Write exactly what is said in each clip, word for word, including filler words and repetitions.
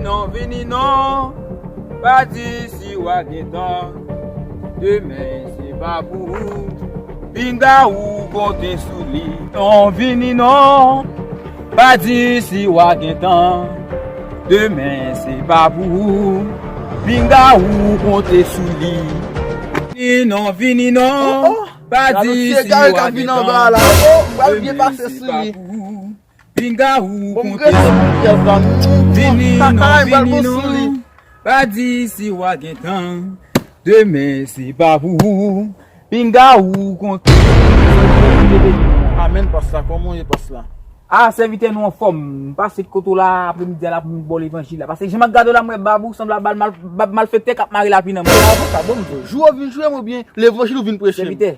Non, vini non, pa di si w a gen tan. Demen se pa pou ou. Pinga ou konte sou li. Non, vini non, pa di si w a gen tan. Demen se pa pou ou. Pinga ou konte sou li. Vini non, vini non, pa di si w a gen tan. Demen se pa pou ou. Pinga ou konte sou li. Vini non, vini non. Pa di si w a gen tan. Demen se pa pou ou. Pinga ou konte. Amèn, pas la. Kòman w ye, pas la? A, sèvitè, nou anfòm. M pase kote w la, apremidi a la, pou m ba w levanjil la. Paske jan m ap gade w la, m wè bab ou sanble a bab mal-, bab malfektè k ap mare lapi nan men. Sa bon, sa bon, m di w. Jou w vin jwe m oubyen levanjil ou vin preche m? Sèvitè,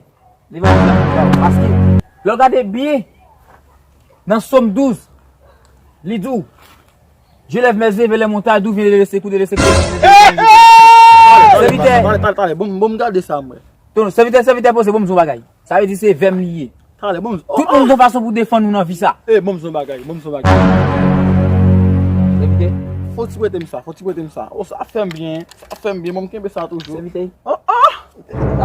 levanjil la pou w. Paske, lè w gade byen, nan Sòm douz, li di w, Je lève mes yeux vers les montagnes, d'où vient le secours, de le secours. Sèvitè. Talè, talè, talè, talè. Bon, bon, m gade sa, mwen. Ton, sèvitè, sèvitè, poze, bon, m di w yon bagay. Sa vle di se vè m li ye. Talè, bon, m di w. Tout moun gon fason pou defann ou nan vi sa. Eh, bon, m di w yon bagay, bon, m di w yon bagay. Sèvitè. Fò w ti prete m sa, fò w ti prete m sa. Oh, sa fè m byen, sa fè m byen, bon, m kenbe sa toujou. Sèvitè. Oh, oh!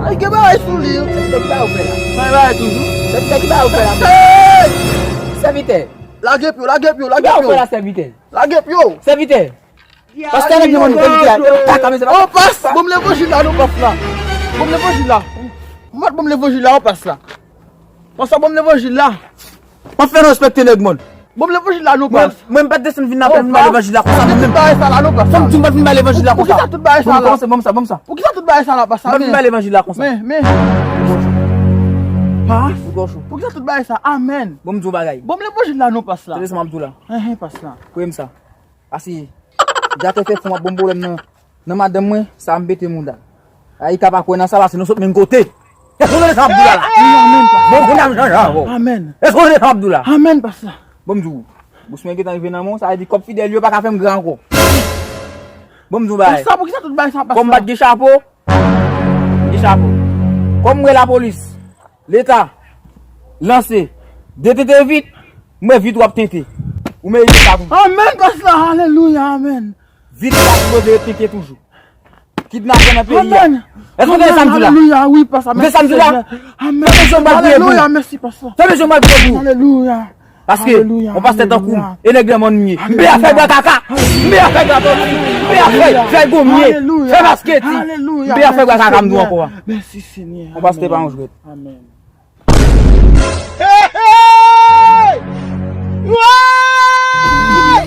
Ay, gen bagay sou li. Sèvitè, ki bagay ou fè la? Sa bagay toujou. Sèvitè, ki bagay ou fè la? Hey! Sèvitè. Lage pye w, lage pye w, lage pye w. Ki bagay ou fè la, sèvitè? Lage pye w. Sèvitè. Pastè, lage pye w, sèvitè. Kaka, mesye. Oh, pas, ban m levanjil la, non, pas la. Ban m levanjil la. Mwen, ban m levanjil la, oh, pas la. Pastè, ban m levanjil la. M ap fè nou respekte nèg, mòn. Ban m levanjil la, non, pas. Mwen, mwen m pa t desann vin la pou m ba levanjil la konsa, mwen menm. Tout bagay sa la, non, pas. Fò m di m pa t vin ba levanjil la konsa. Poukisa tout bagay sa la? Ban m kòmanse, ban m sa, ban m sa. Poukisa tout bagay sa la, pas la? Mwen pa t vin ba levanjil la konsa. Men, men. Pas. Poukisa tout bagay sa? Amèn. Ban m di w bagay. Ban m levanjil la, non, pas la. Tande sa m ap di w la. Hen, hen, pas la. Koute m sa. Pase, dyatè fè fon ap bon pwoblèm nan, nan madanm mwen, sa m pete mouda. Ay, ka pa kwè nan sa, pase nou sot menm kote. Èske w tande sa m ap di w la la? Amèn, papa. Bon, bon, nan jan jan, bon. Amèn. Èske w tande sa m ap di w la? Amèn, pasta. Bon, m di w, bous mwen gentan rive nan men w, sa vle di kòb fidèl yo pa ka fè m gran ankò. Bon, m di w bagay. Pasta, poukisa tout bagay sa, pasta? Kòm m pa t gen chapo, m gen chapo. Kòm m wè lapolis, Leta, lanse, detente vit, m wè vit w ap tente. Ou merite sa tou. Amèn, pasta, alelouya, amèn. Vit w ap sipoze tente toujou. Kidnapè nan peyi a. Amèn. Èske w tande sa m di w la? Alelouya, wi, pasta, mèsi, Senyè. Amèn. Tande sa m ap di w la? Alelouya, mèsi, pasta. Tande sa m ap di w. Alelouya. Paske, yon pastè tankou m, e nèg nan mòn m ye. M pè a fè bwa kaka. M pè a fè gato. M pè a fè, fè gomye. Fè basketi. M pè a fè bwa kaka, m di w ankò a. Mèsi, Senyè. Yon pastè pa yon jwèt. Amèn. Hey, hey! Woy!